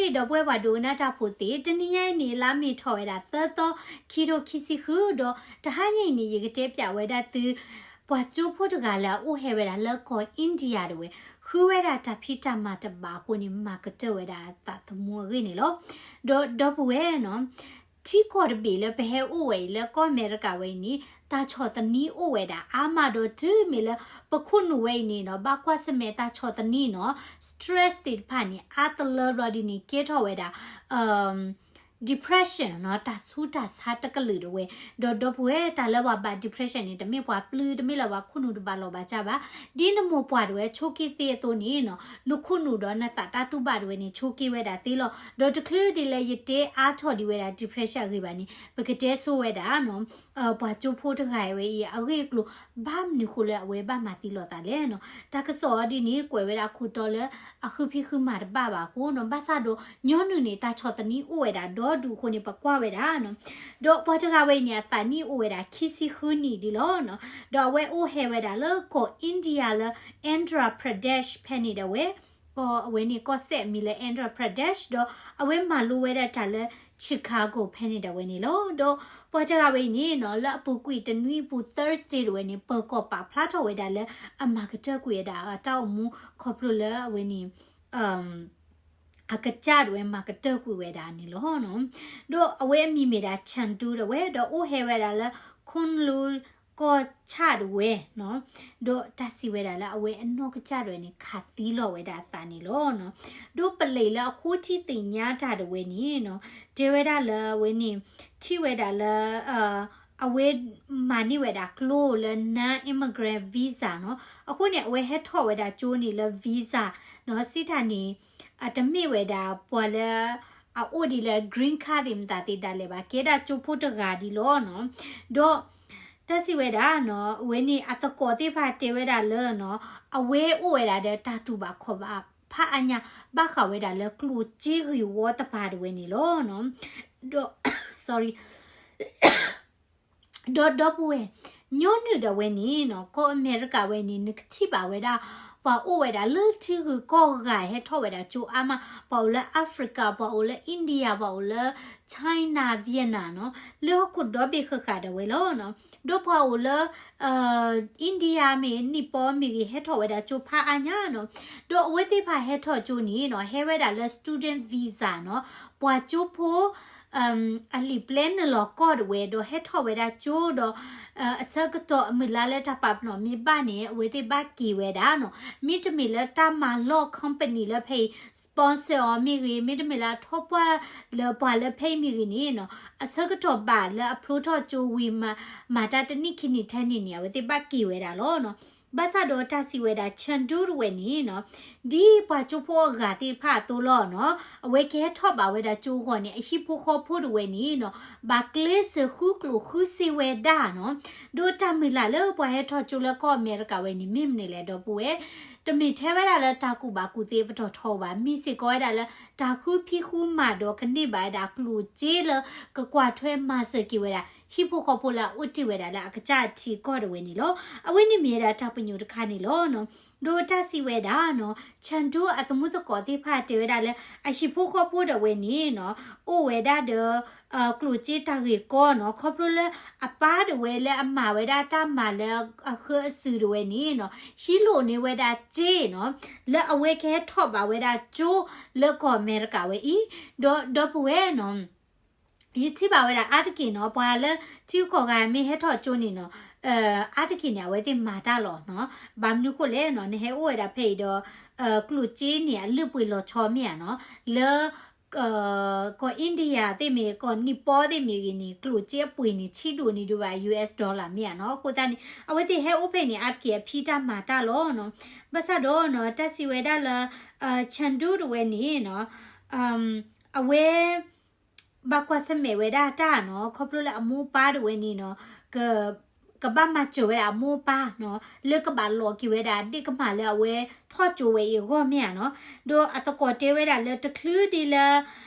ဒီပုၢ်ဝဲၢ်ပှၤဒိကနၣ်တၢ်ဖိသ့ၣ်, တနံၤညါအံၤန့ၣ် လါမ့ၤထီၣ်ဝဲဒၣ်သၢသီ ခံထိခံဆံဃု, ဒီးတဟါညါအံၤန့ၣ် ယကတဲပၠးဝဲဒၣ်သု ပှၤကၠိဖိတဂၤလၢအအိၣ်ဟဲဝဲဒၣ်လၢကီၢ် India တဝဲ, ဃုဝဲဒၣ်တၢ်ဖံးတၢ်မၤတဘၣ်အဃိန့ၣ် မၤကတၢၢ်ဝဲဒၣ်အသးသမူအဂ့ၢ်န့ၣ်လီၤ. ဒီးဒီပုၢ်ဝဲၢ်နီၤ ထံကီၢ်တဘ့ၣ်လၢပဟဲအိၣ်ဝဲအံၤလၢကီၢ်အမဲရကၤဝဲအံၤန့ၣ် တၢ်ဆီၣ်သနံးအိၣ်ဝဲဒၣ်အါမးဒီးတုၤမ့ၢ်လၢပခိၣ်နူာ်ဝဲအံၤန့ၣ်နီၤ ဘၣ်ကွၢ်ဆၢၣ်မဲာ်တၢ်ဆီၣ်သနံးနီၤ stress သ့ၣ်တဖၣ်န့ၣ် အါတလၢဘျီဒ်န့ၣ် ကဲထီၣ်ဝဲဒၣ် depression နီၤ တၢ်ဆူးတၢ်ဆါတကလုာ်တဝဲ, ဒီးဒီပုၢ်ဝဲၢ်တၢ်လၢပှၤဘၣ် depression န့ၣ် တမ့ၢ်ပှၤပျုၢ် တမ့ၢ်လၢပှၤခိၣ်နူာ်တဘၣ်လီၢ်ဘၣ်စၢ်ဘၣ်. ဒ်နမိၢ်ပှၢ်တဝဲဆိးက့သ့အသိးန့ၣ်နီၤ နခိၣ်နူာ်ဒီးနသးတၢ်တူၢ်ဘၣ်တဝဲန့ၣ် ဆိးက့ဝဲဒၣ်သ့လီၤ. ဒီးတချုးဒ်လၢယတဲအါထီၣ်ဒံးဝဲဒၣ် depression အဂ့ၢ်ဘၣ်န့ၣ် ပကတဲဆိဝဲဒၣ်နီၤ ပှၤကၠိဖိတဂၤဝဲအံၤ အဂ့ၢ်အကျိၤ ဘၣ်မနုၤဃိလၢအဝဲဘၣ်မၤသံလီၤသးလဲၣ်နီၤ. တၢ်ကစီၣ်အီၤဒ်န့ၣ် ကွဲးဝဲဒၣ်ခိၣ်တီလၢအဃုဖံးဃုမၤတဘၣ်ဘၣ်အဃိနီၤ ဘၣ်ဆၣ်ဒီးညီနုၢ်န့ၣ် တၢ်ဆီၣ်သနံးအိၣ်ဝဲဒၣ်ဒီဒူၣ်အဃိန့ၣ် ပကွၢ်ဝဲဒၣ်နီၤ. ဒီးပှၤတဂၤဝဲအံၤန့ၣ် အသးနံၣ်အိၣ်ဝဲဒၣ်ခံဆံဃုနံၣ်ဒ်လီၤနီၤ. ဒီးအဝဲအိၣ်ဟဲဝဲဒၣ်လၢကီၢ် India လၢ Andhra Pradesh ဖဲန့ၣ်ဒၣ်ဝဲ ကီၢ်အဝဲန့ၣ်ကီၢ်စဲၣ်အမံၤလၢ Andhra Pradesh ဒီးအဝဲမၤလိဝဲဒၣ်တၢ်လၢ Chicago ဖဲန့ၣ်ဒၣ်ဝဲန့ၣ်လီၤ. ဒီးပှၤတဂၤဝဲအံၤန့ၣ်နီၤ လၢအပူၤကွံာ်တနွံအပူၤ Thursday တဝဲန့ၣ် ပၢၤကီၢ်ပာ်ဖျါထီၣ်ဝဲဒၣ်လၢအမၤကတၢၢ်ကွံာ်ဝဲဒၣ်အတၢ်အိၣ်မူခီဖျိလၢအဝဲန့ၣ် အကစၢ်တဝဲမၤကတၢၢ်ကွံာ်ဝဲဒၣ်န့ၣ်လီၤ. ဒီးအဝဲအမံၤမ့ၢ်ဒၣ် Chandu တဝဲ ဒီးအိၣ်ဟဲဝဲဒၣ်လၢ Kunlun ကီၢ်ဆၣ်တဝဲနီၤ. ဒီးတၢ်စံးဝဲဒၣ်လၢအဝဲအနီၢ်ကစၢ်တဝဲန့ၣ် ခးသံလီၤဝဲဒၣ်အသးန့ၣ်လီၤ. ဒီးပလံးလၢအဃိထံသ့ၣ်ညါတၢ်တဝဲန့ၣ်နီၤ တဲဝဲဒၣ်လၢအဝဲန့ၣ် ထံၣ်ဝဲဒၣ်လၢ အဝဲမၤန့ၢ်ဝဲဒၣ်ကျိလၢ non-immigrant visa နီၤ. အဃိန့ၣ် အဝဲဟဲထီၣ်ဝဲဒၣ်ကၠိန့ၣ်လၢ visa နီၤ စံးတၢ်န့ၣ် အတမ့ၢ်ဝဲဒၣ်ပှၤလၢ အအိၣ်ဒ်လၢ green card သ့ၣ်မတၤသ့ၣ်ဒၣ်လဲာ်ဘၣ် ကဲဒၣ်ကၠိဖိတဂၤဒ်လီၤနီၤ. ဒီး တၢ်စံးဝဲဒၣ်နီၤ အဝဲန့ၣ်အသကိးသ့ၣ်တဖၣ်တဲဝဲဒၣ်လၢနီၤ အဝဲအိၣ်ဝဲဒၣ်ဒီးတၢ်တူၢ်ဘၣ်ခီၣ်ဘၣ်ဖးအါညါ ဘၣ်ဃးဝဲဒၣ်လၢကျိၣ်စ့ဂ့ၢ်ဝီတပၤတဝဲန့ၣ်လီၤနီၤ. ဒီး sorry ဒီးဒီပုၢ်ဝဲၢ် ညီနုၢ်ဒၣ်ဝဲန့ၣ်နီၤ ကီၢ်အမဲရကၤဝဲန့ၣ် နကထံၣ်ဘၣ်ဝဲဒၣ် ပှၤအိၣ်ဝဲဒၣ်လၢထံဂုၤကီၢ်ဂၤဟဲထီၣ်ဝဲဒၣ်ကၠိအါမး ပှၤအိၣ်လၢ Africa ပှၤအိၣ်လၢ India ပှၤအိၣ်လၢ China Vietnam နီၤ လၢဟီၣ်ခိၣ်ဒီဘ့ၣ်ဃၣ်ဃၣ်ဒၣ်ဝဲလီၤနီၤ. ဒီးပှၤအိၣ်လၢ India မ့ၢ် Nepal မ့ၢ်ဂ့ၤ ဟဲထီၣ်ဝဲဒၣ်ကၠိဖးအါညါနီၤ. ဒီးအဝဲသ့ၣ်တဖၣ်ဟဲထီၣ်ကၠိန့ၣ်နီၤ ဟဲဝဲဒၣ်လၢ student visa နီၤ ပှၤကၠိဖိ အလံာ်ပျဲနုာ်လီၤကီၢ်တဝဲ ဒီးဟဲထီၣ်ဝဲဒၣ်ကၠိဒီး အဆၢကတီၢ်အမုၢ်လါလၢတၢ်ပာ်ပနီၣ်မ့ၢ်ဘၣ်န့ၣ် အဝဲသ့ၣ်ဘၣ်က့ၤဝဲဒၣ်နီၤ. မ့တမ့ၢ်လၢတၢ်မၤလီၢ် company လၢဖဲအံၤ sponsor အီၤမ့ၢ်ဂ့ၤ မ့တမ့ၢ်လၢအထီၣ်ပှၢ်လၢပှၤလၢဖဲအံၤမ့ၢ်ဂ့ၤန့ၣ်နီၤ အဆၢကတီၢ်ဘၣ်လၢအဖျိထီၣ်ကၠိဝံၤ မၤတၢ်တနံၣ်ခံနံၣ်ထဲန့ၣ်န့ၣ် အဝဲသ့ၣ်ဘၣ်က့ၤဝဲဒၣ်လီၤနီၤ. ဘၣ်ဆၣ်ဒီးတၢ်စံးဝဲဒၣ် Chandu တဝဲန့ၣ်နီၤ ဒ်ပှၤကၠိဖိအဂၤသ့ၣ်တဖၣ်အသိးလီၤနီၤ အဝဲကဟဲထီၣ်ဘၣ်ဝဲဒၣ်ကၠိအဂီၢ်န့ၣ် အဟံၣ်ဖိဃီဖိတဝဲန့ၣ်နီၤ ဘၣ်ကျဲးစၢးဃုကျိၣ်ဃုစ့ဝဲဒၣ်နီၤ. ဒီးတၢ်မုၢ်လၢ်လၢပှၤဟဲထီၣ်ကၠိလၢကီၢ်အမဲရကၤဝဲန့ၣ် မ့ၢ်မနုၤလဲၣ်ဒီပုၢ်ဝဲၢ် တမ့ၢ်ထဲဝဲဒၣ်လၢတၢ်ကူၣ်ဘၣ်ကူၣ်သ့ပတီၢ်ထီဘၣ် မ့ၢ်စ့ၢ်ကီးဝဲဒၣ်လၢ တၢ်ဃုဖံးဃုမၤဒီးကန့ၢ်ဘၣ်ဝဲဒၣ်ကျိၣ်စ့လၢ ကကွၢ်ထွဲမၤစၢၤက့ၤဝဲဒၣ် ဟံၣ်ဖိဃီဖိလၢအအိၣ်တ့ၢ်ဝဲဒၣ်လၢအကစၢ်အထံကီၢ်တဝဲန့ၣ်လီၤ. အဝဲန့ၣ်မ့ၢ်ဝဲဒၣ်တၢ်ပညိၣ်တခါန့ၣ်လီၤနီၤ. ဒီးတၢ်စံးဝဲဒၣ်နီၤ Chandu အသမူသကိးသ့ၣ်တဖၣ်တဲဝဲဒၣ်လၢ အဟံၣ်ဖိဃီဖိဒၣ်ဝဲန့ၣ်နီၤ အိၣ်ဝဲဒၣ်ဒီး ကျိၣ်စ့တၢ်ဂ့ၢ်ကီနီၤ ခီဖျိလၢအပၢ်ဒၣ်ဝဲလၢအမၤဝဲဒၣ်တၢ်မၤလၢအဃၢအစုၤဒၣ်ဝဲန့ၣ်နီၤ ဟံးလိာ်န့ၢ်ဝဲဒၣ်စ့နီၤ လၢအဝဲကဟဲထီၣ်ဘၣ်ဝဲဒၣ်ကၠိလၢကီၢ်အမဲရကၤဝဲအံၤ ဒီးဒီပုၢ်ဝဲၢ်နီၤ ယထံၣ်ဘၣ်ဝဲဒၣ်အါတက့ၢ်နီၤ ပှၤလၢထံဂုၤကီၢ်ဂၤမ့ၢ်ဟဲထီၣ်ကၠိန့ၣ်နီၤ အါတက့ၢ်န့ၣ် အဝဲသ့ၣ်မၤတၢ်လီၤနီၤ. ဘၣ်မနုၤဃိလဲၣ်နီၤ နဟဲအိၣ်ဝဲဒၣ်ဖဲအံၤဒီး ကျိၣ်စ့န့ၣ် အလုၢ်ပှ့ၤလီၤဆီမ့ၢ်ဧါနီၤ လၢ ကီၢ် India သ့ၣ်မ့ၢ် ကီၢ် Nepal သ့ၣ်မ့ၢ်ဂ့ၤန့ၣ် ကျိၣ်စ့အပှ့ၤန့ၣ် ဆံးဒိၣ်န့ၢ်ဒံးဘၣ် US dollar မ့ၢ်ဧါနီၤ. အဃိသတးန့ၣ် အဝဲသ့ၣ်ဟဲအိၣ်ဖဲန့ၣ် အါတက့ၢ်အဖံးတၢ်မၤတၢ်လီၤနီၤ. ဘၣ်ဆၣ်ဒီးနီၤ တၢ်စံးဝဲဒၣ်လၢ Chandu တဝဲန့ၣ်နီၤ အဝဲ ဘၣ်ကွၢ်ဆၢၣ်မဲာ်ဝဲဒၣ်တၢ်နီၤ ခီဖျိလၢအမိၢ်အပၢ်တဝဲန့ၣ်နီၤ က ကဘၣ်မၤစၢၤဝဲဒၣ်အမိၢ်အပၢ်နီၤ လၢကဘၣ်လီၤက့ၤဝဲဒၣ်ဒ့ၣ်ကမၢ်လၢအဝဲထီၣ်ကၠိဝဲအံၤအဂီၢ်မ့ၢ်ဧါနီၤ. ဒီးအသကိးတဲဝဲဒၣ်လၢတချုးဒ်လၢ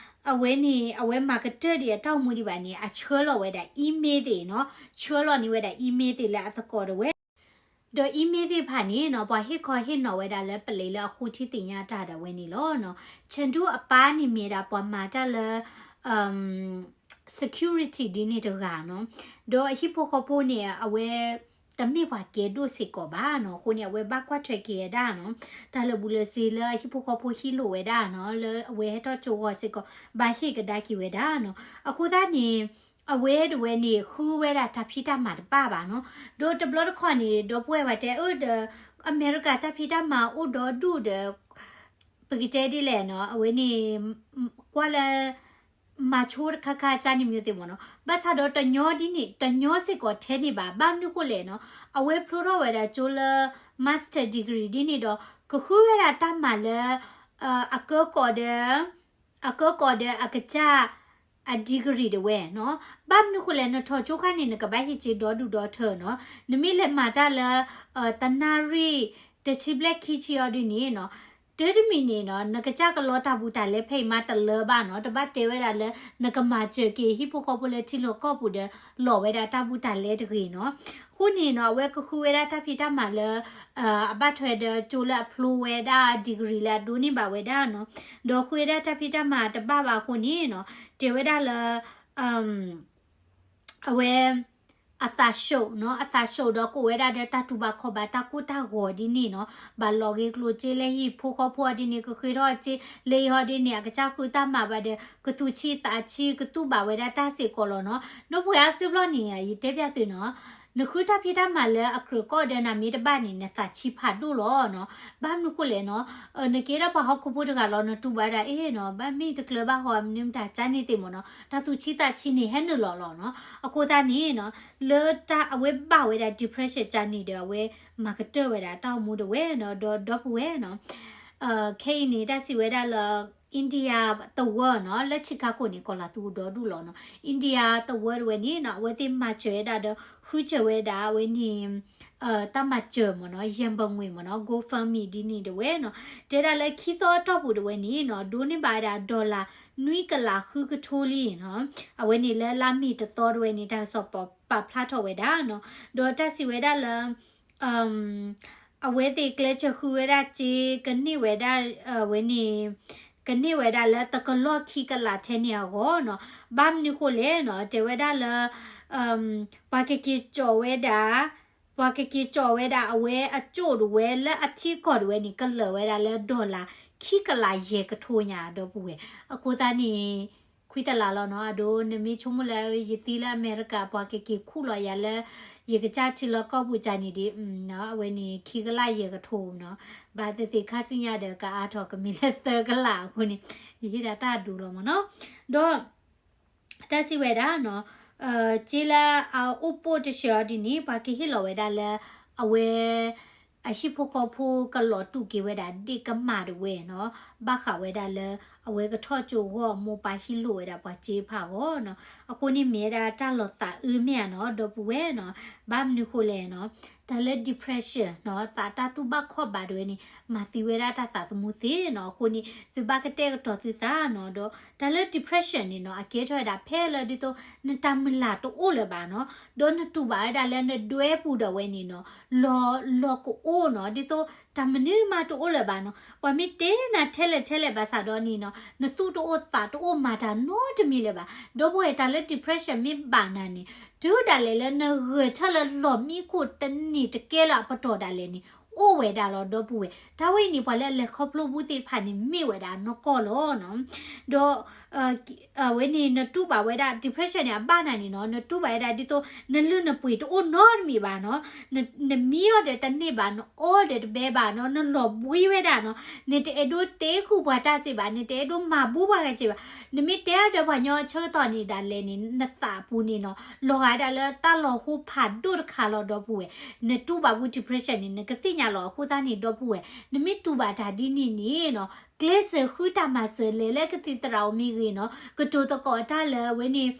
အဝဲန့ၣ် အဝဲမၤကတၢၢ်ဒံးအတၢ်အိၣ်မူဒံးဘၣ်န့ၣ် အဆှၢလီၤဝဲဒၣ် email သ့ၣ်နီၤ ဆှၢလီၤန့ၢ်ဝဲဒၣ် email သ့ၣ်လၢအသကိးတဝဲ ဒီး email သ့ၣ်တဖၣ်န့ၣ်နီၤ ပှၤဟ့ၣ်ခီဟ့ၣ်နီၤဝဲဒၣ်လၢပလံးလၢအဃိထံသ့ၣ်ညါတၢ်ဒၣ်ဝဲန့ၣ်လီၤနီၤ. Chengdu အပၢ်န့ၣ်မ့ၢ်ဒၣ်ပှၤမၤတၢ်လၢ security ဒ်န့ၣ်တဂၤနီၤ. ဒီးအဟံၣ်ဖိဃီဖိန့ၣ် အဝဲ တမ့ၢ်ပှၤကဲဒိၣ်စ့ၢ်ကီးဘၣ်နီၤ. အဃိန့ၣ် အဝဲဘၣ်ကွၢ်ထွဲက့ၤဝဲဒၣ်နီၤ တၢ်လၢာ်ဘူၣ်လၢာ်စ့လၢအဟံၣ်ဖိဃီဖိဟံးလိာ်ဝဲဒၣ်နီၤ လၢအဝဲဟဲထီၣ်ကၠိဂီၤစ့ၢ်ကီး ဘၣ်ဟ့ၣ်ကဒါက့ၤဝဲဒၣ်နီၤ. အဃိသတးန့ၣ် အဝဲတဝဲန့ၣ် ဃုဝဲဒၣ်တၢ်ဖံးတၢ်မၤတဘၣ်ဘၣ်နီၤ. ဒီးတဘျီတခီၣ်န့ၣ် ဒီပုၢ်ဝဲၢ်ပှၤတဲအၢဒီး အမဲရကၤတၢ်ဖံးတၢ်မၤအိၣ်ဒီဒူၣ်ဒီး ပကတဲဒ်လဲၣ်နီၤ အဝဲန့ၣ် ကွၢ်လၢ မၤဆိတခါခါကန့ၣ်မ့ၢ်သ့ၣ်မ့ၢ်နီၤ. ဘၣ်ဆၣ်ဒီးတညီဒ်န့ၣ် တညီစ့ၢ်ကီးထဲန့ၣ်ဘၣ်. ဘၣ်မနုၤဃိလဲၣ်နီၤ အဝဲဖျိထီၣ်ဝဲဒၣ်ကၠိလၢ master degree ဒ်န့ၣ်ဒီး ကဃုဝဲဒၣ်တၢ်မၤလၢ အကၢကီးဒီး အကၢကီးဒီးအကစၢ် အ degree တဝဲနီၤ. ဘၣ်မနုၤဃိလဲၣ် နထီၣ်ကၠိခါန့ၣ် နကဘၣ်ဟ့ၣ်စ့ဒီဒူၣ်ဒီထၢနီၤ. နမ့ၢ်လဲၤမၤတၢ်လၢ တနၣ်ရံၣ် တဆံဘျဲၣ်ခံဆံအီၤဒ်န့ၣ်နီၤ တၢ်တမံၤန့ၣ်နီၤ နကစၢ်ကလီတၢ်ဘူးတၢ်လဲဖဲအံၤမးတလၢဘၣ်နီၤ. တဘၣ်တဲဝဲဒၣ်လၢ နကမၤစၢၤက့ၤဟံၣ်ဖိဃီဖိလၢထံလီၢ်ကီၢ်ပူၤဒီး လီၤဝဲဒၣ်တၢ်ဘူးတၢ်လဲတဂ့ၤနီၤ. အဃိန့ၣ်နီၤ အဝဲကဃုဝဲဒၣ်တၢ်ဖံးတၢ်မၤလၢ အဘၣ်ထွဲဒီးကၠိလၢအဖျိဝဲဒၣ် degree လၢအဒိးန့ၢ်ဘၣ်ဝဲဒၣ်နီၤ. ဒီးဃုဝဲဒၣ်တၢ်ဖံးတၢ်မၤတဘၣ်ဘၣ်အဃိန့ၣ်နီၤ တဲဝဲဒၣ်လၢ အဝဲ အသးဆူၣ်နီၤ အသးဆူၣ်ဒီးကိးဝဲဒၣ်ဒီးတၢ်တူၢ်ဘၣ်ခီၣ်ဘၣ်တၢ်ကိၢ်တၢ်ဂီၤဒ်န့ၣ်နီၤ. ဘၣ်လီၤဂ့ၤကျိၤစ့လၢဟံၣ်ဖိဃီဖိအီၤဒ်န့ၣ် ကဃ့ထီၣ်စ့လၢဟံၣ်ဟီဒ်န့ၣ် အကစၢ်ဃုတၢ်မၤဘၣ်ဒီး ကသူၣ်ဆံးသးဆံး ကတူၢ်ဘၣ်ဝဲဒၣ်တၢ်စ့ၢ်ကီးလီၤနီၤ. ဒီပုၢ်ဝဲၢ်အါစုဘျီန့ၣ် ယတဲပျးသုနီၤ နဃုတၢ်ဖံးတၢ်မၤလၢအကြၢးကီၢ်ဒီးနၤမ့ၢ်တဘၣ်န့ၣ် နသးဆံးဖးဒိၣ်လီၤနီၤ. ဘၣ်မနုၤဃိလဲၣ်နီၤ နကဲဒၣ်ပှၤဟီၣ်ခိၣ်ဖိတဂၤလီၤ နတူၢ်ဘၣ်ဒၣ်အ့ၣ်နီၤ ဘၣ်မ့ၢ်တကျၢၤဘၣ်ဟီ မနုၤမတၤကန့ၣ်သ့ၣ်မ့ၢ်နီၤ တၢ်သူၣ်ဆံးသးဆံးန့ၣ် ဟဲနုာ်လီၤလီၤနီၤ. အဃိသတးန့ၣ်နီၤ လၢတၢ်အဝဲဘၣ်ဝဲဒၣ် depression ကန့ၣ်ဒီး အဝဲမၤကတၢၢ်ဝဲဒၣ်တၢ်အိၣ်မူတဝဲနီၤ ဒီးဒီပုၢ်ဝဲၢ်နီၤ ခဲအံၤန့ၣ် တၢ်စံးဝဲဒၣ်လၢ India သဝၢနီၤ လၢ Chicago န့ၣ် ကီၤလၤသူဒီဒူၣ်လီၤနီၤ. India သဝၢတဝဲန့ၣ်နီၤ အဝဲသ့ၣ်မၤစၢၤဝဲဒၣ်ဒီး ဃုစၢၤဝဲဒၣ်အဝဲန့ၣ် တၢ်မၤစၢၤမ့ၢ်နီၤ ရန်ပုံငွေ မ့ၢ်နီၤ GoFundMe ဒ်န့ၣ်တဝဲနီၤ. တဲဒၣ်လၢခံသီအတီၢ်ပူၤတဝဲန့ၣ်နီၤ ဒိးန့ၢ်ဘၣ်ဝဲဒၣ် dollar နွံကလးဃုကထိလံနီၤ. အဝဲန့ၣ်လၢလါမ့ၤတသီတဝဲန့ၣ် တၢ်ကစီၣ်ပာ်ဖျါထီၣ်ဝဲဒၣ်နီၤ. ဒီးတၢ်စံးဝဲဒၣ်လၢ အဝဲသ့ၣ်ကျဲးစၢးဃုဝဲဒၣ်စ့ ကန့ၢ်ဝဲဒၣ် အဝဲန့ၣ် ကန့ၢ်ဝဲဒၣ်လၢတကလီၢ်ခံကလးထဲန့ၣ်အဂီၢ်နီၤ. ဘၣ်မနုၤဃိလဲၣ်နီၤ တဲဝဲဒၣ်လၢ ပှၤကက့ၤကၠီၣ်ဝဲဒၣ် ပှၤကက့ၤကၠီၣ်ဝဲဒၣ်အဝဲအကၠိၣ်တဝဲလၢအထံကီၢ်တဝဲန့ၣ် ကလၢာ်ဝဲဒၣ်လၢ dollar ခံကလးယဲၢ်ကထိညါ ဒီပုၢ်ဝဲၢ်. အဃိသတးန့ၣ် ခွံတလးလီၤနီၤ. အဒိ နမ့ၢ်ဆိကမိၣ်လၢယသံလၢအမဲရကၤ ပှၤကက့ၤခူၣ်လီၤယၤလၢ ယကစၢ်ထံလီၢ်ကီၢ်ပူၤကန့ၣ်ဒ် အဝဲန့ၣ် ခံကလးယဲၢ်ကထိနီၤ. ဘၣ်သ့ၣ်သ့ၣ်ခါဆူညါဒီး ကအါထီၣ်ကမ့ၢ်လၢသၢကလးအဃိန့ၣ် ယဟ့ၣ်ဒၣ်တၢ်ဒိးလီၤမ့ၢ်နီၤ. ဒီး တၢ်စံးဝဲဒၣ်နီၤ စ့လၢအအိၣ်ပိၢ်တစှၤအီၤဒ်န့ၣ် ပှၤကဟ့ၣ်လီၤဝဲဒၣ်လၢ အဝဲ အဟံၣ်ဖိဃီဖိကလီၤတူာ်က့ၤဝဲဒၣ်ဒ့ၣ်ကမၣ်တဝဲနီၤ. ဘၣ်ဃးဝဲဒၣ်လၢ အဝဲကထီၣ်ကၠိဂီၢ် မိၢ်ပၢ်ဟံးလိာ်ဝဲဒၣ်ပှၤစ့ဖးဂီၢ်နီၤ. အဃိန့ၣ်မ့ၢ်ဝဲဒၣ်တၢ်လီၤသးအၢမ့ၢ်ဧါနီၤ ဒီပုၢ်ဝဲၢ်နီၤ. ဘၣ်မနုၤဃိလဲၣ်နီၤ တၢ်လၢ depression နီၤ သးတၢ်တူၢ်ဘၣ်ခီၣ်ဘၣ်တဝဲန့ၣ် မၤသံဝဲဒၣ်တၢ်သးသမူသ့နီၤ. အဃိန့ၣ် သုဘၣ်ကတဲာ်ကတီၤသုသးနီၤ. ဒီးတၢ်လၢ depression န့ၣ်နီၤ အကဲထီၣ်ဝဲဒၣ်ဖဲလၢဒ်သိး နတၢ်မုၢ်လၢ်တအိၣ်လၢၤဘၣ်နီၤ. ဒီးနတူၢ်ဘၣ်ဝဲဒၣ်လၢနဒွဲပူၤဒီးဝဲန့ၣ်နီၤ လီၤ လီၤကအိနီၤ ဒ်သိးတၢ်မနုၤမးတအိၣ်လၢၤဘၣ်နီၤ. ပှၤမ့ၢ်တဲနၤထဲလဲၣ်ထဲလဲၣ်ဘၣ်ဆၣ်ဒီးန့ၣ်နီၤ နသူၣ်တအိၣ်သးတအိၣ်မၤတၢ်နီတမံၤလၢၤဘၣ်. ဒီပုၢ်ဝဲၢ် တၢ်လၢ depression မ့ၢ်ဘၣ်နၤန့ၣ် တုၤဒၣ်လဲာ်လၢနဂဲၤထၢၣ်လၢလီၢ်မံခိၣ်တနံၤတကဲလၢအပတီၢ်ဒၣ်လဲာ်န့ၣ် အိၣ်ဝဲဒၣ်လီၤ ဒီပုၢ်ဝဲၢ်. တၢ်ဝဲအံၤန့ၣ် ပှၤလၢအလဲၤခီဖျိဘူးသ့ၣ်တဖၣ်န့ၣ် မ့ၢ်ဝဲဒၣ်နီၢ်ကီၢ်လီၤနီၤ. ဒီး အဝဲန့ၣ် နတူၢ်ဘၣ်ဝဲဒၣ် depression န့ၣ် အဘၣ်နၤန့ၣ်နီၤ နတူၢ်ဘၣ်ဝဲဒၣ်ဒ်သိး နလုၢ်နပှ့ၤတအိၣ်နီတမံၤဘၣ်နီၤ. နမံအီၤဒီးတန့ၢ်ဘၣ် နအီဒီးတဘဲဘၣ်နီၤ နလီၤဘှံးဝဲဒၣ်နီၤ နတအဲၣ်ဒိးတဲဃုာ်ပှၤတၢ်စ့ၢ်ဘၣ် နတအဲၣ်ဒိးမၤဘူးပှၤဂၤစ့ၢ်ဘၣ် နမ့ၢ်တဲအီၤဒီးပှၤညီအဆၢကတီၢ်န့ၣ်ဒၣ်လဲာ်န့ၣ် နသးအပူၤန့ၣ်နီၤ လီၤဂာ်ဒၣ်လၢတၢ်လီၤဟိဖးဒိၣ်တခါလီၤ ဒီပုၢ်ဝဲၢ်. နတူၢ်ဘၣ်ဘူး depression န့ၣ် နကသ့ၣ်ညါလီၤ. အဃိသတးန့ၣ် ဒီပုၢ်ဝဲၢ် နမ့ၢ်တူၢ်ဘၣ်တၢ်ဒ်န့ၣ်န့ၣ်နီၤ ကျဲးစၢးဃုတၢ်မၤစၢၤလဲၤလၢကသံၣ်သရၣ်အိၣ်မ့ၢ်ဂ့ၤနီၤ ကတိၤသကိးတၢ်လၢအဝဲန့ၣ်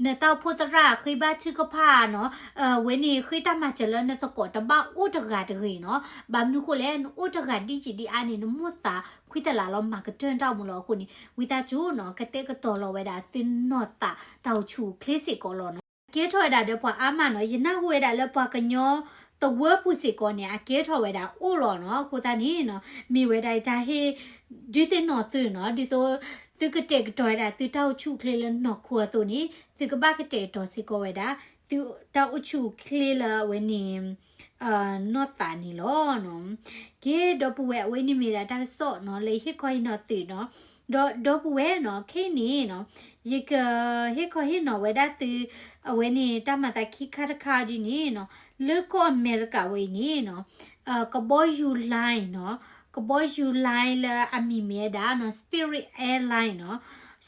နတၢ်အိၣ်ဖှိၣ်သရၣ်ဃ့ဘါထုကဖၣ်နီၤ အဝဲန့ၣ်ဃ့တၢ်မၤစၢၤလၢနသကိးတဘၣ်အိၣ်တဂၤတဂ့ၤနီၤ. ဘၣ်မနုၤဃိလဲၣ် နအိၣ်တဂၤဒ်ယံာ်ဒ်အါန့ၣ် နမိၢ်သးခွံတလးလီၤ မၤကတၢၢ်တၢ်အိၣ်မူလီၤ. အဃိန့ၣ် ဝံသးစူၤနီၤ ကတဲာ်ကတီၤလီၤဝဲဒၣ်သုနီၢ်သးတၢ်အိၣ်ဆူၣ်အိၣ်ချ့စ့ၢ်ကီးလီၤနီၤ. ကဲထီၣ်ဝဲဒၣ်ဒီးပှၤအါမးနီၤ ယနၢ်ဟူဝဲဒၣ်လၢပှၤကညီ သဝၢပူၤစ့ၢ်ကီးန့ၣ် အကဲထီၣ်ဝဲဒၣ်အိၣ်လီၤနီၤ. အဃိသတးန့ၣ်နီၤ မ့ၢ်ဝဲဒၣ်တၢ်ဟ့ၣ် ဒုးသ့ၣ်နီၣ်သုနီၤ, ဒ်သိး သုကတဲာ်ကတီၤဝဲဒၣ်သုတၢ်အိၣ်ဆူၣ်အိၣ်ချ့လၢနီၢ်ခိအသိးန့ၣ် သုကဘၣ်ကတဲာ်ကတီၤစ့ၢ်ကီးဝဲဒၣ် သုတၢ်အိၣ်ဆူၣ်အိၣ်ချ့လၢအဝဲန့ၣ် နီၢ်သးန့ၣ်လီၤနီၤ. ကဲ ဒီပုၢ်ဝဲၢ် အဝဲန့ၣ်မ့ၢ်ဒၣ်တၢ်ကစီၣ်နီၤ လၢဟ့ၣ်ခီဟ့ၣ်နီၤသုနီၤ. ဒီးဒီပုၢ်ဝဲၢ်နီၤ ခဲအံၤန့ၣ်နီၤ ယကဟ့ၣ်ခီဟ့ၣ်နီၤဝဲဒၣ်သု အဝဲန့ၣ်တၢ်မၤသးခံခါတခါဒ်န့ၣ်နီၤ, လၢကီၢ်အမဲရကၤဝဲအံၤန့ၣ်နီၤ ကဘီယူၤ line နီၤ, ကဘီယူၤ line လၢအမံၤမ့ၢ်ဝဲဒၣ်နီၤ Spirit Airline နီၤ,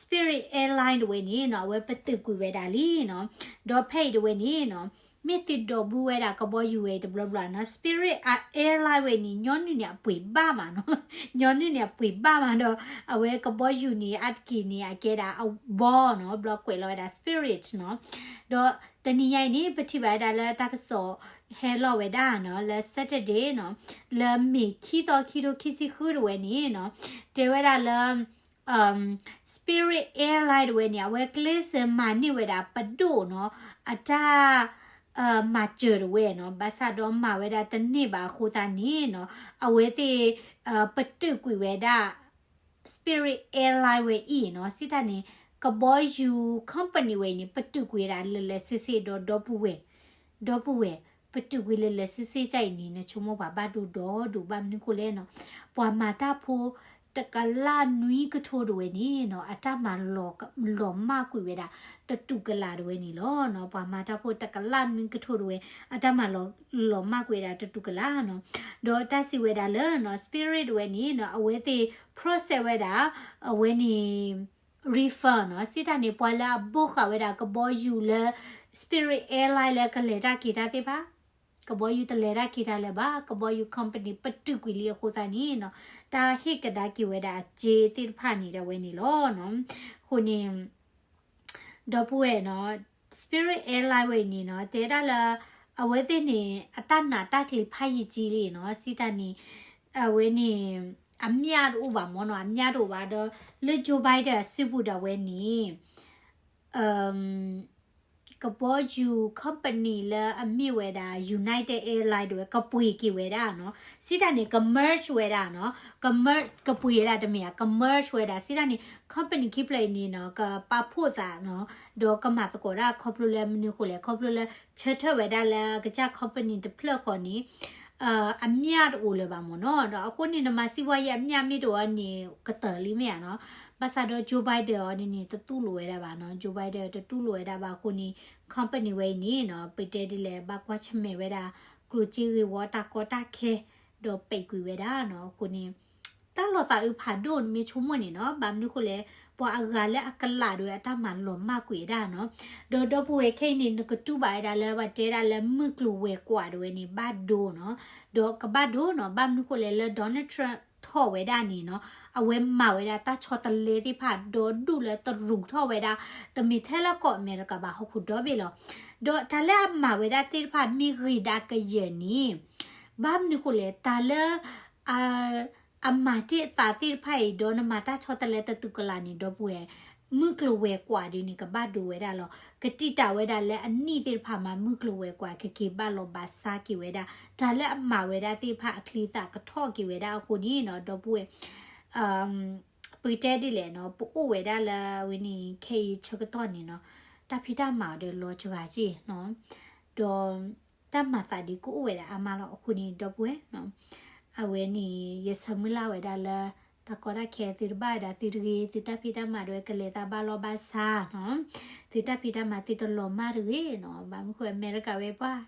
Spirit Airline တဝဲန့ၣ်နီၤ အဝဲပတုာ်ကွံာ်ဝဲဒၣ်လံနီၤ. ဒီးဖဲအံၤတဝဲန့ၣ်နီၤ မ့ၢ်သုဒိးဘုဝဲဒၣ်ကဘီယူၤဝဲတဘျီဘျီနီၤ Spirit Airline ဝဲန့ၣ် ညီနုၢ်န့ၣ်အပှ့ၤဘၣ်မးနီၤ, ညီနုၢ်န့ၣ်အပှ့ၤဘၣ်မးဒီး အဝဲကဘီယူၤန့ၣ် အါတက့ၢ်န့ၣ် အကဲဒၣ်အဘီနီၤ ဘျီကွဲးလီၤဝဲဒၣ် Spirit နီၤ. ဒီးတနံၤညါအံၤန့ၣ် ပထံၣ်ဘၣ်ဝဲဒၣ်လၢတၢ်ကစီၣ်ဟဲလီၤဝဲဒၣ်နီၤ လၢ Saturday နီၤ လၢမ့ၤခံသီခံထိခံဆံဃုတဝဲန့ၣ်နီၤ တဲဝဲဒၣ်လၢ Spirit Airline တဝဲန့ၣ် အဝဲကျဲးစၢးမၤန့ၢ်ဝဲဒၣ်ပဒိၣ်နီၤ အတၢ် မၤစၢၤတဝဲနီၤ ဘၣ်ဆၣ်ဒီးမၤဝဲဒၣ်တန့ၢ်ဘၣ်အဃိသတးန့ၣ်နီၤ အဝဲသ့ၣ် ပတုာ်ကွံာ်ဝဲဒၣ် Spirit Airline ဝဲအံၤနီၤ စံးတၢ်န့ၣ် ကဘီယူၤ company ဝဲအံၤန့ၣ် ပတုာ်ကွံာ်ဝဲဒၣ်လၢာ်လၢာ်ဆ့ဆ့ဒီးဒီပုၢ်ဝဲၢ် ဒီပုၢ်ဝဲၢ် ပတုာ်ကွံာ်လၢာ်လၢာ်ဆ့ဆ့ကၢ်အံၤန့ၣ် နဆိကမိၣ်ပှၤဘၣ်ဒိဒီဒိၣ်ဘၣ်မနုၤဃိလဲၣ်နီၤ ပှၤမၤတၢ်ဖိ တကလးနွံကထိတဝဲန့ၣ်နီၤ အတၢ်မၤလီၤမၢ်ကွံာ်ဝဲဒၣ် တတူၢ်ကလာ်တဝဲန့ၣ်လီၤနီၤ ပှၤမၤတၢ်ဖိတကလးနွံကထိတဝဲ အတၢ်မၤလီၤမၢ်ကွံာ်ဝဲဒၣ်တတူၢ်ကလာ်နီၤ ဒီးတၢ်စံးဝဲဒၣ်လၢနီၤ Spirit တဝဲန့ၣ်နီၤ အဝဲသ့ၣ် process ဝဲဒၣ် အဝဲန့ၣ် refund နီၤ စံးတၢ်န့ၣ် ပှၤလၢအဘိၣ်ဃာ်ဝဲဒၣ်ကဘီယူၤလၢ Spirit Airline လၢကလဲၤတၢ်က့ၤတၢ်သ့ၣ်တဖၣ် ကဘီယူၤတလဲၤတၢ်က့ၤတၢ်လၢၤဘၣ် ကဘီယူၤ company ပတုာ်ကွံာ်လံအဃိသတးန့ၣ်နီၤ တၢ်ဟ့ၣ်ကဒါက့ၤဝဲဒၣ်အစ့သ့ၣ်တဖၣ်န့ၣ်ဒၣ်ဝဲန့ၣ်လီၤနီၤ အဃိန့ၣ် ဒီပုၢ်ဝဲၢ်နီၤ Spirit Airline ဝဲအံၤန့ၣ်နီၤ တဲဒၣ်လၢ အဝဲသ့ၣ်န့ၣ် အတၢ်နာ်တၢ်ကျံၤဖးယံာ်ကံလံနီၤ စံးတၢ်န့ၣ် အဝဲန့ၣ် အမျၢ်တအိၣ်ဘၣ်မ့ၢ်နီၤ အမျၢ်တအိၣ်ဘၣ်ဒီး လၢ Joe Biden အစုပူၤဒၣ်ဝဲန့ၣ် ကဘီယူၤ company လၢအမ့ၢ်ဝဲဒၣ် United Airline တဝဲ ကပှ့ၤက့ၤဝဲဒၣ်နီၤ စံးတၢ်န့ၣ် က merge ဝဲဒၣ်နီၤ က merge ကပှ့ၤဝဲဒၣ်တမ့ၢ်ဧါ က merge ဝဲဒၣ် စံးတၢ်န့ၣ် company ခံဖျၢၣ်အံၤန့ၣ်နီၤ ကပာ်ဖှိၣ်သးနီၤ ဒီးကမၤသကိးဒၣ်ခီဖျိလၢမနုၤဃိလဲၣ် ခီဖျိလၢ ဆၢထၢၣ်ဝဲဒၣ်လၢကစၢ် company တဖျၢၣ်ဃီန့ၣ် အမျၢ်တအိၣ်လၢၤဘၣ်မ့ၢ်နီၤ ဒီးအဃိန့ၣ် နမၤစံးဝဲယဲအမျၢ်မ့ၢ်တအိၣ်န့ၣ် ကတၢၢ်လံမ့ၢ်ဧါနီၤ ဘၣ်ဆၣ်ဒီး Joe Biden အီၤန့ၣ်န့ၣ် တတူၢ်လိာ်ဝဲဒၣ်ဘၣ်နီၤ Joe Biden တတူၢ်လိာ်ဝဲဒၣ်ဘၣ်အဃိန့ၣ် company ဝဲအံၤန့ၣ်နီၤ ပတဲဒ်လဲၣ် ဘၣ်ကွၢ်ဆၢၣ်မဲာ်ဝဲဒၣ် ကျိၣ်စ့ဂ့ၢ်ဝီတၢ်ကီတၢ်ခဲ ဒီးပဲာ်ကွံာ်ဝဲဒၣ်နီၤ အဃိန့ၣ် တၢ်လီၤသးအုးဖးဒိၣ်နမ့ၢ်ဆိကမိၣ်န့ၣ်နီၤ ဘၣ်မနုၤဃိလဲၣ် ပှၤအဂၤလၢအကလးဒၣ်ဝဲအတၢ်မၤလီၤမၢ်ကွံာ်ဝဲဒၣ်နီၤ ဒီးဒီပုၢ်ဝဲၢ်ခဲအံၤန့ၣ် နကတူၢ်ဘၣ်ဝဲဒၣ်လၢပှၤတဲဒၣ်လၢမုၢ်ကျိၤဝဲၤကွာ်တဝဲန့ၣ် ဘၣ်ဒိနီၤ ဒီးကဘၣ်ဒိနီၤ ဘၣ်မနုၤဃိလဲၣ် လၢ Donald Trump ထီၣ်ဝဲဒၣ်န့ၣ်နီၤ အဝဲမၤဝဲဒၣ်တၢ်ဆီတလဲသ့ၣ်တဖၣ် ဒီဒူၣ်လၢတရူးထီၣ်ဝဲဒၣ် တမ့ၢ်ထဲလၢကီၢ်အမဲရကၤဘၣ် ဟီၣ်ခိၣ်ဒီဘ့ၣ်လီၤ ဒီးတၢ်လၢအမၤဝဲဒၣ်သ့ၣ်တဖၣ်မ့ၢ်ဂ့ၤဒၣ်ကယဲၢ်န့ၣ် ဘၣ်မနုၤဃိလဲၣ် တၢ်လၢ အမၤတ့ၢ်အသးသ့ၣ်တဖၣ်အံၤ ဒီးနမၤတၢ်ဆီတလဲတတူၢ်ကလာ်န့ၣ် ဒီပုၢ်ဝဲၢ် မုၢ်ကျိၤဝဲၤကွာ်ဒ်န့ၣ် ကဘၣ်ဒိဝဲဒၣ်လီၤ. ကတံာ်တာ်ဝဲဒၣ်လၢအနံၣ်သ့ၣ်တဖၣ်မး မုၢ်ကျိၤဝဲၤကွာ် ကက့ၤဘၣ်လီၤဘၣ်စးက့ၤဝဲဒၣ် တၢ်လၢအမၤဝဲဒၣ်သ့ၣ်တဖၣ်အချံအသၣ်ကထီၣ်က့ၤဝဲဒၣ်အဃိန့ၣ်နီၤ ဒီပုၢ်ဝဲၢ် ပကတဲဒ်လဲၣ်နီၤ ပအိၣ်ဝဲဒၣ်လၢဝဲန့ၣ် ခဲအံၤဆၢကတီၢ်န့ၣ်နီၤ တၢ်ဖံးတၢ်မၤအီၤဒီးလီၤစှၤက့ၢ်နီၤ ဒီး တၢ်မၤသးဒ်ကအိၣ်ဝဲဒၣ်အါမးလီၤ. အဃိန့ၣ် ဒီပုၢ်ဝဲၢ်နီၤ အဝဲန့ၣ် ယဆၢမုၢ်လၢ်ဝဲဒၣ်လၢ တၢ်ကီတၢ်ခဲသုတဘၣ်ဝဲဒၣ်သုတဂ့ၤ သုတၢ်ဖံးတၢ်မၤဒၣ်ဝဲကလဲၤသးဘၣ်လီၢ်ဘၣ်စးနီၤ သုတၢ်ဖံးတၢ်မၤသုတလီၤမၢ်တဂ့ၤနီၤ ဘၣ်မနုၤဃိအမဲရကၤဝဲပှၤ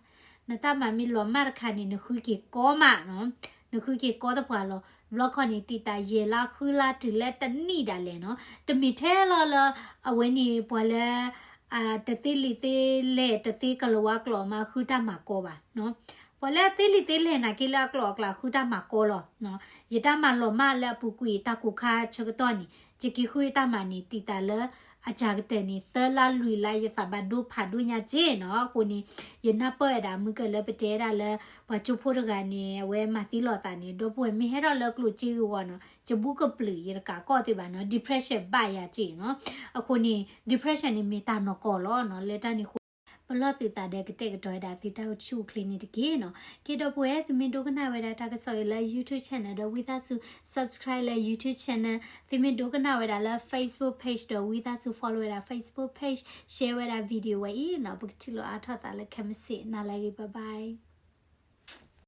နတၢ်မၤမ့ၢ်လီၤမၢ်တခါန့ၣ် နဃုက့ၤကီမးနီၤ နဃုက့ၤကီတပှၤလီၤ. ဘျီခီန့ၣ် တံာ်တာ်ယဲၢ်လါဃုလါတုၤလၢတနံၣ်ဒၣ်လဲာ်နီၤ တမ့ၢ်ထဲလီၤလၢ အဝဲန့ၣ်ပှၤလၢ တသ့လံာ်သ့လဲၢ် တသ့ကလၤဝါကျိာ်မး ဃုတၢ်မၤကီဘၣ်နီၤ ပှၤလၢသ့လံာ်သ့လဲၢ်နာ်က့လၢအကျိာ်အကျါ ဃုတၢ်မၤကီလီၤ. ယတၢ်မၤလီၤမၢ်လၢအပူၤကွံာ်တၢ်ကိၢ်ခါဆၢကတီၢ်န့ၣ် ယက့ၤဃုတၢ်မၤန့ၣ် တံာ်တာ်လၢ အစှၤကတၢၢ်န့ၣ် သၢလါလွံၢ်လါ ယသးဘၣ်ဒိဖးဒိၣ်ညါက့ၢ်နီၤ. အဃိန့ၣ် ယနၢ်ပၢၢ်ဝဲဒၣ်မုၢ်ကၢၢ်လၢပတဲဒၣ်လၢ ပှၤကၠိဖိတဂၤန့ၣ် အဝဲမၤသံလီၤသးန့ၣ် ဒီပုၢ်ဝဲၢ်မ့ၢ်ဟဲထီၣ်လၢကျိၣ်စ့ဂ့ၢ်ဝီနီၤ ယဘူးကပျုာ် ယတကးကီၢ်သ့ဘၣ်နီၤ depression ဘၣ်ယၤက့ၢ်နီၤ. အဃိန့ၣ် depression န့ၣ်မ့ၢ်တၢ်နီၢ်ကီၢ်လီၤနီၤ လၢတၢ်န့ၣ်အဃိ ပလီၢ်သုသးဒီးကတဲာ်ကတီၤဝဲဒၣ်သုတၢ်အိၣ်ဆူၣ်အိၣ်ချ့န့ၣ်တက့ၢ်နီၤ. ကဲဒီပုၢ်ဝဲၢ် သုမ့ၢ်ဒိကနၣ်ဝဲဒၣ်တၢ်ကစီၣ်အံၤလၢ YouTube channel ဒီးဝံသးစူၤ subscribe လၢ YouTube channel, သုမ့ၢ်ဒိကနၣ်ဝဲဒၣ်လၢ Facebook page ဒီးဝံသးစူၤ follow ဝဲဒၣ် Facebook page, share ဝဲဒၣ် video ဝဲအံၤနီၤ. ပကထံၣ်လိာ်အါထီၣ်သးလၢခဲမုၢ်ဆ့ၣ် နၤလၢအဂ့ၤ bye bye.